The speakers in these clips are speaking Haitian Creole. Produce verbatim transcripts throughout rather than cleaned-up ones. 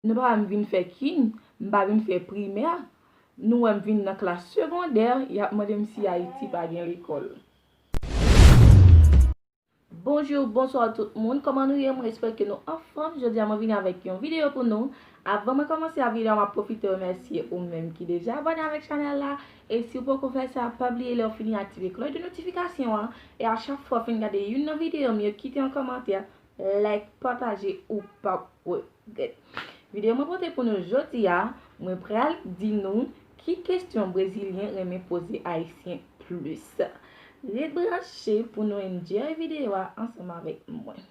Nou pa wè m vin fè kin, m pa vin fè primè. Nou wè m vin nan klas segondè, y ap mande m si Ayiti pa gen lekòl. Bonjou, bonswa tout moun, kòman nou ye? Mwen espere ke nou anfòm. Jodi a mwen vini avèk yon videyo pou nou. Avan mwen kòmanse a videyo a, m ap pwofite remèsye ou menm ki deja abòne avèk chanèl la. E si w poko fè sa, pa bliye lè w fini aktive klòch de notifikasyon an. E a chak fwa w fin gade youn nan videyo m yo, kite yon kòmantè, like, pataje, ou p ap regrèt. Videyo mwen pote pou nou jodi a, mwen pral di nou ki kesyon brezilyen renmen poze ayisyen plis. Ret branche pou nou enjoy videyo a ansanm avèk mwen.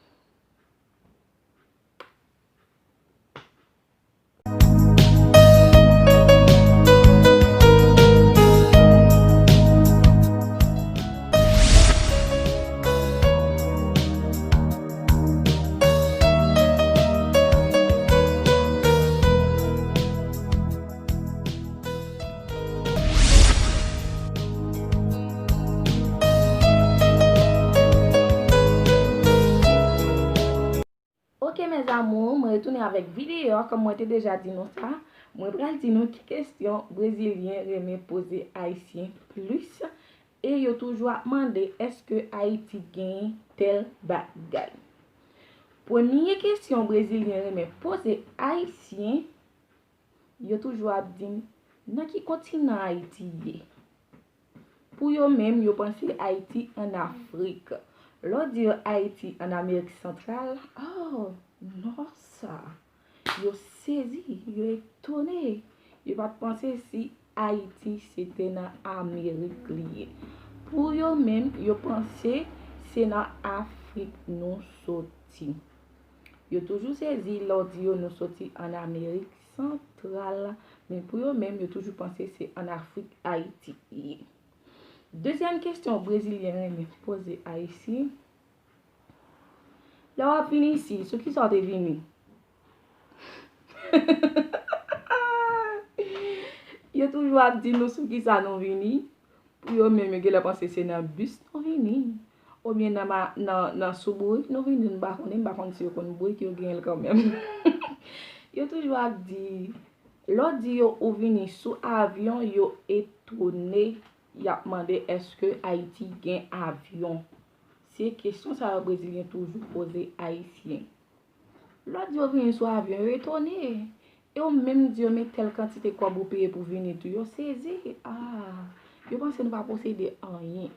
Ok, mes amours, mwen retounen avèk videyo a. Kòm mwen te deja di nou sa, mwen pral di nou ki kesyon brezilyen renmen poze ayisyen plis, e yo toujou ap mande èske Ayiti gen tèl bagay. Premye kesyon brezilyen renmen poze ayisyen, yo toujou ap di m, nan ki kontinan Ayiti ye? Pou yo menm, yo panse Ayiti ann Afrik. Lè w di yo Ayiti ann Amerik Santral, oh, non sa. Yo sezi, yo etone. Yo pa t panse si Ayiti se te nan Amerik li ye. Pou yo menm, yo panse se nan Afrik nou soti. Yo toujou sezi lè w di yo nou soti ann Amerik Santral, men pou yo menm, yo toujou panse se ann Afrik Ayiti ye. Dezyèm kesyon brezilyen renmen poze ayisyen, lè w ap vin isi, sou kisa w te vini? Yo toujou ap di nou sou kisa nou vini. Pou yo menm, yo genlè panse se nan bis nou vini, oubyen nan, ma- nan, nan sou bourik nou vini, m pa konnen, m pa konn si yo konn bourik, yo genyen l kanmenm. Yo toujou ap di, lè w di yo ou vini sou avyon, yo etone, y ap mande èske Ayiti gen avyon. Se kesyon sa yo brezilyen toujou poze ayisyen. Lè w di yo vini sou avyon, yo etone. E w menm di yo men tèl kantite kòb ou peye pou vini tou, yo sezi. Ah, yo panse nou pa posede anyen.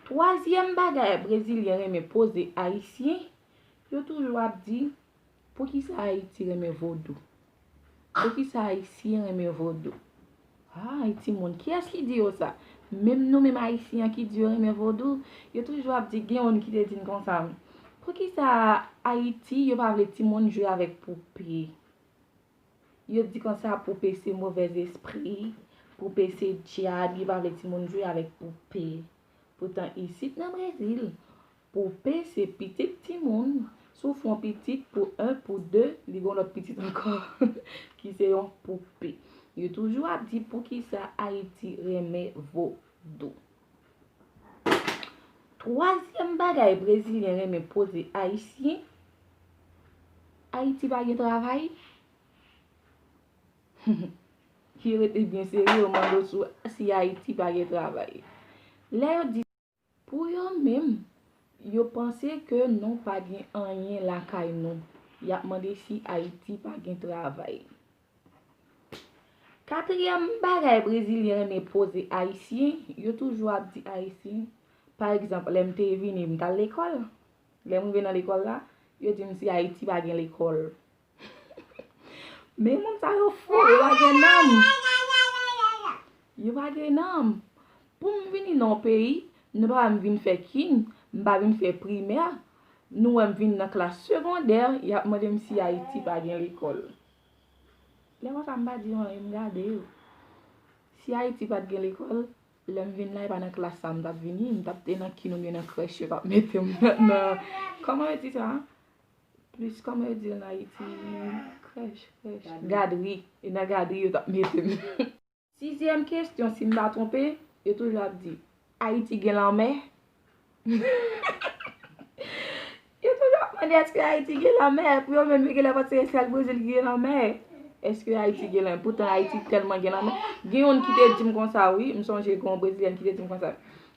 Twazyèm bagay brezilyen renmen poze ayisyen, yo toujou ap di, poukisa Ayiti renmen vodou? Poukisa Ayisyen renmen vodou? Ay, timoun, kiyès ki di yo sa? Menm nou menm Ayisyen an ki di yo renmen vodou, yo toujou ap di, gen youn ki te di n konsa, poukisa Ayiti yo pa vle timoun jwe avèk poupe? Yo di konsa poupe se movèzespri, poupe se dyab, yo pa vle timoun jwe avèk poupe. Poutan isit nan Brezil, poupe se pitit timoun. Si w fè yon pitit pou en, pou de, li gen yon lòt pitit ankò ki se yon poupe. Yo toujou ap di poukisa Ayiti renmen vodou. Twazyèm bagay brezilyen renmen poze ayisyen, Ayiti pa gen travay? Ki rete byen serye, yo mande w sou si Ayiti pa gen travay. Lè yo di, pou yo menm, yo panse ke nou pa gen anyen lakay nou. Y ap mande si Ayiti pa gen travay. Katriyèm bagay brezilyen renmen poze ayisyen, yo toujou ap di ayisyen, pa egzanp, lè m te vini, m t al lekòl. Lè m rive nan lekòl la, yo di m si Ayiti pa gen lekòl. Men moun sa yo fou, yo pa gen nanm. Yo pa gen nanm. Pou m vini nan yon peyi, nou pa wè m vin fè kin, m pa vin fè primè, nou wè m vin nan klas segondè, y ap mande m si Ayiti pa gen lekòl. Lè konsa m pa di yo anyen, m gade yo. Si Ayiti pa t gen lekòl, lè m vin la, e pa nan klas sa m t ap vini, m t ap te nan kin oubyen nan krèch yo t ap mete m nan, nan, kòman yo di sa? Plis kòman yo di l nan Ayiti? Krèch, krèch. Gadri. E nan gadri yo t ap mete m. Sizyèm kesyon, si m pa twonpe, yo toujou ap di, Ayiti gen lanmè? Yo toujou ap Mande èske Ayiti gen lanmè? Pou yo menm, yo genlè panse se sèl Brezil ki gen lanmè. Èske Ayiti gen lanmè? Poutan Ayiti tèlman gen lanmè. Gen youn ki te di m konsa, wi. M sonje gen yon Brezilyèn ki te di m konsa.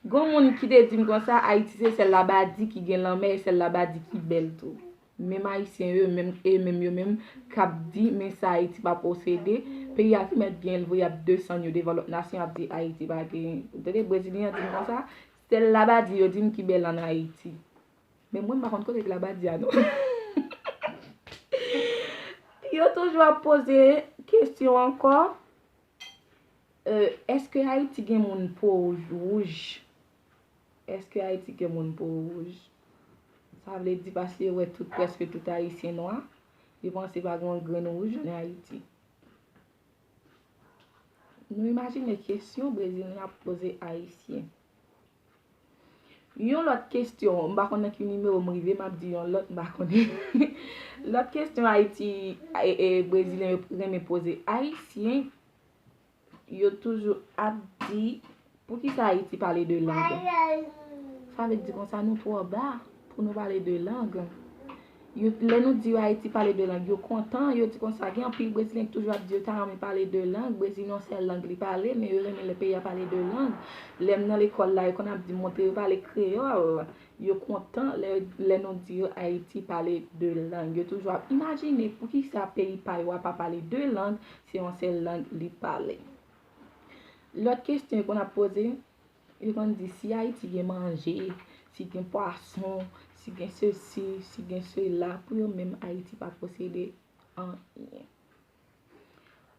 Gen yon moun ki te di m konsa, Ayiti se sèl Labadi ki gen lanmè, e sèl Labadi ki bèl tou. Menm Ayisyen yo menm, e menm yo menm k ap di, men sa Ayiti pa posede, peyi a te mèt gen, l voye ap desann yo devan lòt nasyon, ap di Ayiti pa gen. Ou tande Brezilyen an di m konsa, sèl Labadi yo di m ki bèl ann Ayiti. Men mwen, m pa konn kote k Labadi a, non. Yo toujou ap poze kesyon ankò. Euh, èske Ayiti gen moun po wouj? Èske Ayiti gen moun po wouj? Sa vle di paske yo wè tout, prèske tout Ayisyen nwa, yo panse pa gen yon grenn wouj ann Ayiti. Nou imajine kesyon Brezilyen ap poze Ayisyen. Yon lòt kesyon, m pa konn nan ki nimewo m rive, m ap di yon lòt, m pa konnen. Lòt kesyon Ayiti, e, e, Brezilyen yo renmen poze Ayisyen, yo toujou ap di, poukisa Ayiti pale de lang? Sa vle di konsa nou twò ba pou nou pale de lang. Yo, lè nou di yo Ayiti pale de lang, yo kontan, yo di konsa. Gen anpil Brezilyen ki toujou ap di yo ta renmen pale de lang. Brezil yon sèl lang li pale, men yo renmen lè peyi a pale de lang. Lè m nan lekòl la, yo konn ap di m montre yo pale kreyòl. Yo kontan lè, lè nou di yo Ayiti pale de lang. Yo toujou ap imajine poukisa peyi pa yo a pa pale de lang, se yon sèl lang li pale. Lòt kesyon yo konn ap poze, yo konn di si Ayiti gen manje, si gen pwason, si gen sesi, si gen sela, pou yo menm Ayiti pa posede anyen.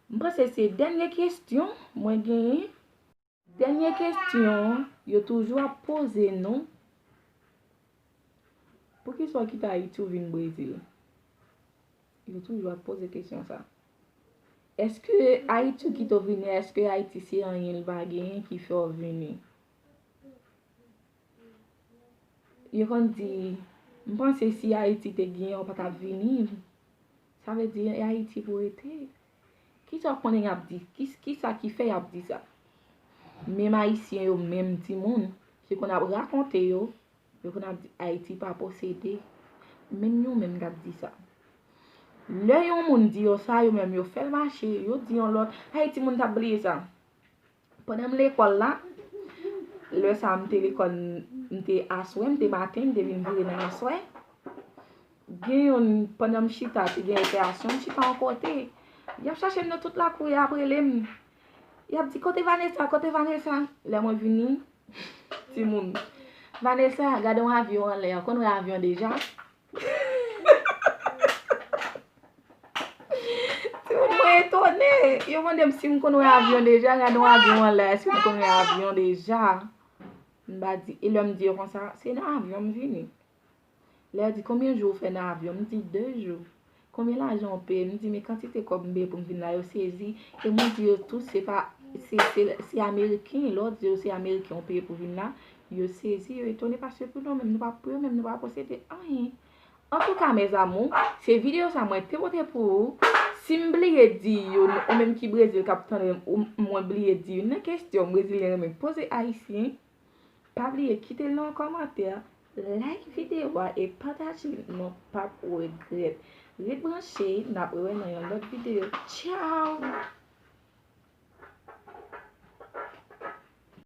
M panse se dènye kesyon mwen genyen. Dènye kesyon yo toujou ap poze nou, poukisa w kite Ayiti w vin Brezil? Yo toujou ap poze kesyon sa. Èske Ayiti w kite w vini, èske Ayiti se anyen l pa genyen ki fè w vini? Yo konn di, m panse si Ayiti te genyen, w pa t ap vini. Sa vle di, e Ayiti pou rete. Kisa w konnen y ap di? Ki, kisa ki fè y ap di sa? Menm Ayisyen yo, menm timoun, ki konn ap rakonte yo, yo konn ap di Ayiti pa posede. Menm yo menm k ap di sa. Lè yon moun di yo sa, yo menm yo fè l mache, yo di yon lòt, Ayiti moun t ap bliye sa. Pandan m lekòl la, lè sa a m te lekòl, m te aswè, m te maten, m te vin vire nan aswè. Gen youn, pandan m chita, te gen rekreasyon, m chita yon kote. Y ap chache m nan tout lakou, y ap rele m. Y ap di, "Kote Vanessa? Kote Vanessa?" Lè mwen vini, timoun, "Vanessa, gade yon avyon anlè a. Ou konn wè avyon deja?" Timoun, mwen etone. Yo mande m si m konn wè avyon deja, gade yon avyon anlè, èske m konn wè avyon deja? M pa di, e lè m di yo konsa, se nan avyon m vini. Lè yo di, "Konbyen jou ou fè nan avyon?" M di, "De jou." "Konbyen lajan ou peye?" M di, "Men kantite kòb m peye pou m vin la, yo sezi." E mwen di yo tou, se pa, se, se, se ameriken. Lè w di yo se ameriken ou peye pou vin la, yo sezi, yo etone, paske pou nou menm, nou pa, pou yo menm, nou pa posede anyen. Antouka, mes amours, se videyo sa mwen te pote pou ou. Si m bliye di youn, ou menm ki Brezil k ap tande m, ou mwen bliye di youn nan kesyon Brezilyen renmen poze Ayisyen, pa bliye kite l nan yon kòmantè, like videyo a e pataje l, nou p ap regrèt. Ret branche, n ap rewè nan yon lòt videyo. Tchao!